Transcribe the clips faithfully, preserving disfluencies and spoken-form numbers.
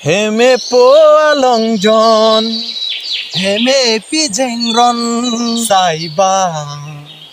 Heme po along jon, heme pi jengron, saiba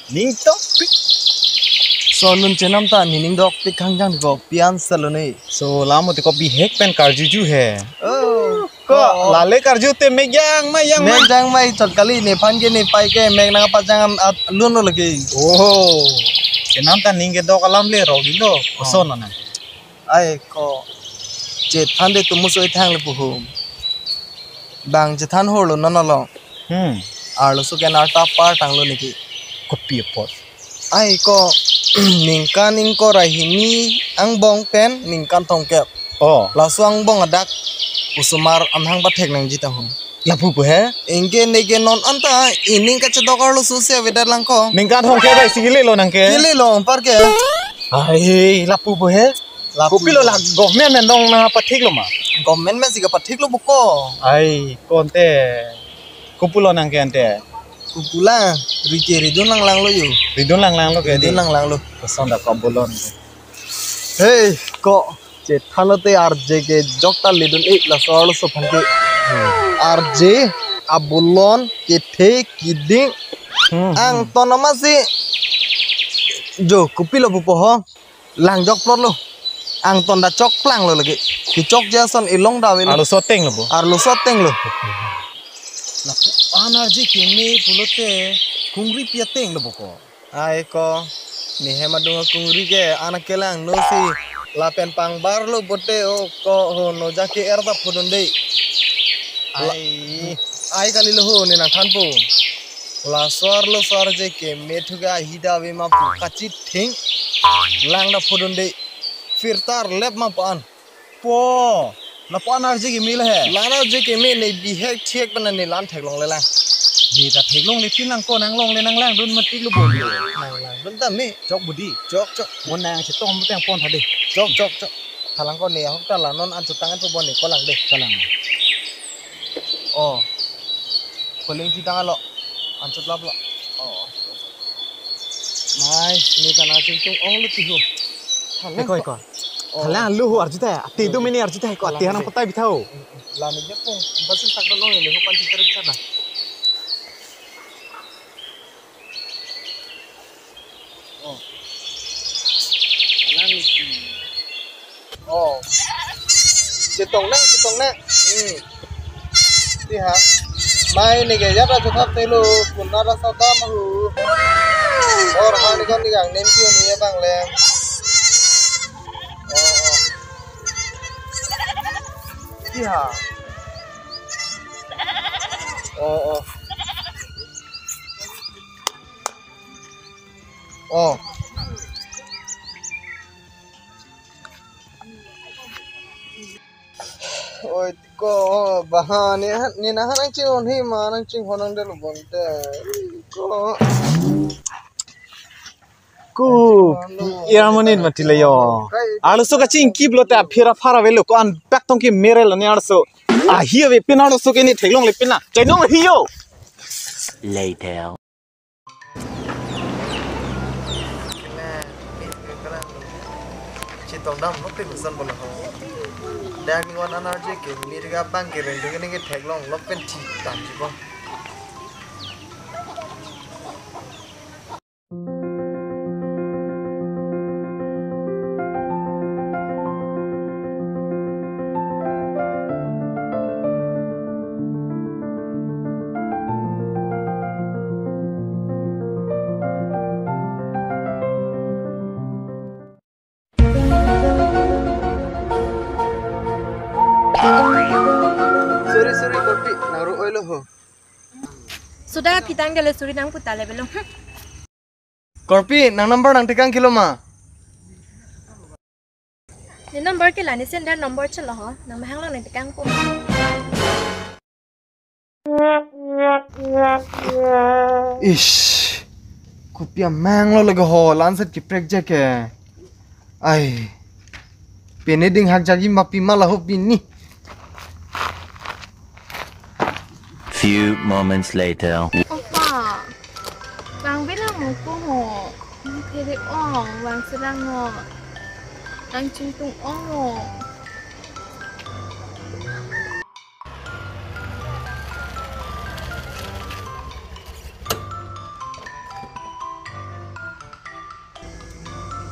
ning tokpik. So nun chenam ta nening dokpik khangjang ko pian salone. So lamo te ko bihek pen karjuju he. Oh, ko lale karju te megjang ma yang ma. Megjang ma chot kali nephan ke nepai ke mek nangpajang am at lun lo lagi. Oh. Chenam ta ning kedok alam le rok dilo. Oh. Koson na. Ai ko chethan de tumu so ithang le puhum. Bang chethan holo non along. Hmm. Arloso ke nar ta par tanglo niki. Kopi apot. Ai ko ningkan ingkoi ra hini angbong pen ningkan thomkep. Oh. Laso angbong adak osomar amahang pathek nangji tahun. Lapu pu he? Ingke neke non anta ining kachedok arloso si avedet lang ko. Ningkan thomkep bai si kele lo nangke. Kele lo par ke. Ai, lapu pu he? Lapu. Kopilo la government pen dong nangpathek lo ma? Government pen si kapathek lo buko. Ai, konte. Kopulo nangke ante. Kopulo, rike ridun lang lang lo yo. Ridun lang lang lo ke. Ridun di lang lang lo. Koson dak ko bulon. Hei, ko chethan lo te arje ke jok ta ledun e laso arloso aphan ke. Arje, abulon, kethe, kiding. Hmm, hmm. Angton ama si. Jo, kopilo pupo ho. Lang jok plot lo. Angton ta chok plang lo lagi. Kechok jason ilong dave lo. Arloso ateng lo bo. Arloso ateng lo. Lapu-an arje keme pulote kungri pi ateng lo bo ko. Ai ko. Ne hem adung akungri ke anak kelang no si lapen pangbar lo bote o ko ho no jake er ta phodun de. Ai. Ai kali lo ho ne nangthanpo. Laso arloso arje keme thu ke ahi dave ma pu kachithing. Lang ta phodun de. Filter lep ma pu an. Po. Lapu-an arje keme le he. La-an arje keme ne bihek thek pen ne la-an theklongle lang. Ne ta theklongle pin lang ko nanglongle nanglangdun matik lo bo. Nanglangdun ta me. Chok budi. Chok chok. Mo nang chetong mo teng pon tha de. Chok chok chok. Thalang ko ne ahok ta la non an chutang an po bon ne ko lang de. Kalang. Oh. Koling chitang alo. An chutlap lo. Oh. Nai, ne ta nangchingtung ong lo tihu. Thalang ko, ko. Oh. Thalang lo ho arju ta. Ati do mini arju ta ko. Ati hanang patai bithao. La ne je pong, basin tak do nong ne ho pan chiterek chana. Oh. Alang niki. Oh. Chetong nang, chetong nang. Hmm. Ti ha. Mai ne ke japa chuthap telo, kunara sada mahu. Or ha ni kon ni gang nem ki ni ya bang lem. Oh, oh. Ti ha. Oh, oh. Oh. Oi, ko, baha, ne, ne nangchinghon hi ma, nangchinghon nang delo bonte. Ko. Ku, ya manin mati le yo. Arloso kachingkip lo te aphira phara velo ko an pak tong ki mere lo ne arloso. Ahi ave pin arloso ke ne theklongle pin na. Chainong ahi yo. Later. Chetong dam lo pin san bolo ho. Dak ni wan an arje keme ri ga bang ke reng ding ne ke theklong lo pen thi tam ji bo. Sorry, sorry, Korpi, nang ro-oi lo ho. Suda aphi tang dele suri nang puta le belong. Korpi, nang number nangtekang kilo ma? Ne number ke la ne sender number chelo ho. Nang mahang lo nangtekang po. Ish. Kopi amang lo lego ho, la-an set kiprek je ke. Ai. Pine ding hak jagi ma pima la ho pini. Few moments later. Opa, vang bilang mo ko ho. Nang phere ong, vang serang ho. Nang chingtung ong ho.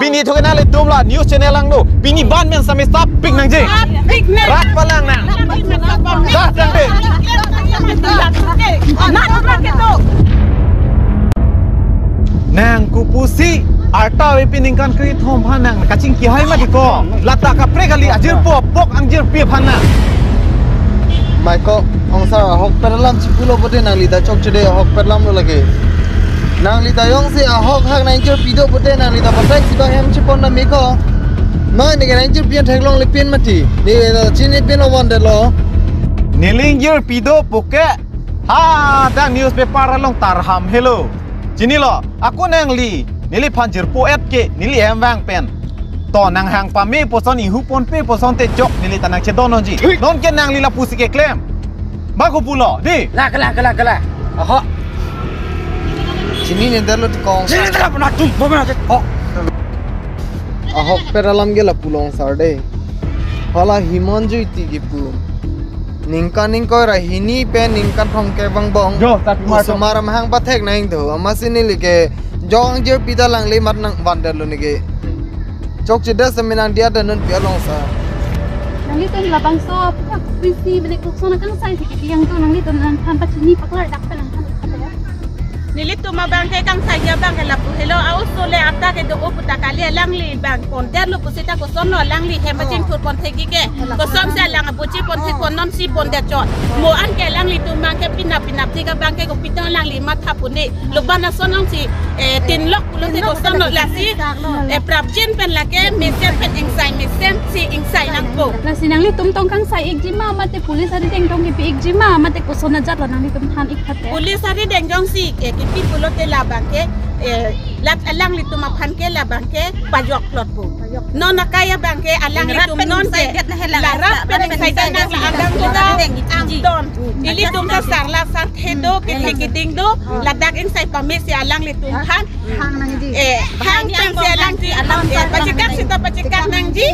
Pini thok nangli atum la news channel along do. Pini ban men sami stop pik nangji. Pik nang. Rat palang nang. Dah tangte. Nang kopusi arta ave pi ningkan kre-thom aphan nang kachingki hai mati ko. Lata kaprek kali ajirpo apok angjirpi aphan nang. Maiko, ongsar ahokpet alam chipulo pute nangli ta chokchede ahokpet alam lo lake. Nangli ta jongsi ahok hak nang ingjirpi do pute nangli ta patai si bang hem chipon na miko. Ma neke nang ingjirpi an theklongle pin mati. Ne ta chinipin lo wonder lo. Neli ingjirpi do puke. Ha, dang newspaper along tarham helo. Chinilo, ako nangli, neliphan jirpo-et ke, neli hem vang pen. To nanghang pame puson ihu ponpe puson te chok neli ta nangchedon nonji. Thik. Non ke nangli lapusi keklem. Ba kopulo, di. La, kala, kala, kala. Oho. Chini ne dalo ti kong. Chini dalo puna tum, bo mena te. Oh. Ahokpet alam ke lapulo ongsar de. Hala Himon Juiti kipu. Ningkan ingkoi ra hini pen ningkan thomkep vangbong. Jo, tapi masuk. Osomar amahang pathek nang do. Amatsi neli ke jong jirpi ta langle mat nang wonder lo neke. Chokchede sami nang dia dan non pi along sa. Nanglitum labangso aphuthak pisi mene kokson akangsai si kiti yang tu nanglitum nangphan pachini paklar dak pen nangphan. Nelitum abang ke kangsai abang ke lapu helo, a-oso le apta kedo-o puta kali alangli bang ponter lo pusita kosonlo alangli hem pachingthur pon thekji ke. Kosonsi alang abuchi pon thek Konon si pondet chot. Mo an ke alanglitum abang ke pinap pinap tik abang ke kopi tong alangli matha pune. Laban ason along si, eh, tinlok pulote koson lo lasi. Eh, prapjin pen lake mesen pen ingsai mesen si ingsai nangpo. Lasi nanglitum tong kangsai ikji ma mate police arideng tong kipi ikji ma mate koson ajat lo nanglitum than ik thate. Police arideng jongsi, eh, kipi pulote labang ke, eh, lat alanglitum aphan ke labang ke pajok plot po. Non akai abang ke alanglitum non ke la rat pen ingsai nang la abang ke ta angton. Ilitum ta sarla sarthe do, kethe keding do, ladak ingsai pamesi alanglitum aphan. Hang nangji. Eh, hang nangji alang si alang, eh, pachikat sita pachikat nangji.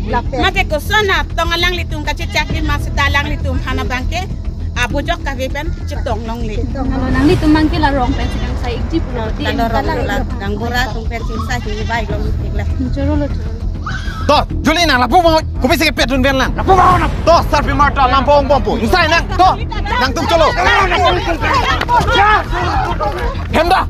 Lapen. Mate koson atong alanglitum kachechak di ma sita alanglitum aphan abang ke abujok kave pen chetong longle. Alo nanglitum abang ke la rong pen si kangsai ikji pulo. Talo rong la, nang bura tum pen si kangsai ikji bai long ikla. Choro lo choro. To, juli nang lapu bangot, kopi si kepet dun pen lang. Lapu bangot. To, sarpi marta lampong bompo. Ingsai nang, to, nangtum cholo. Hemda.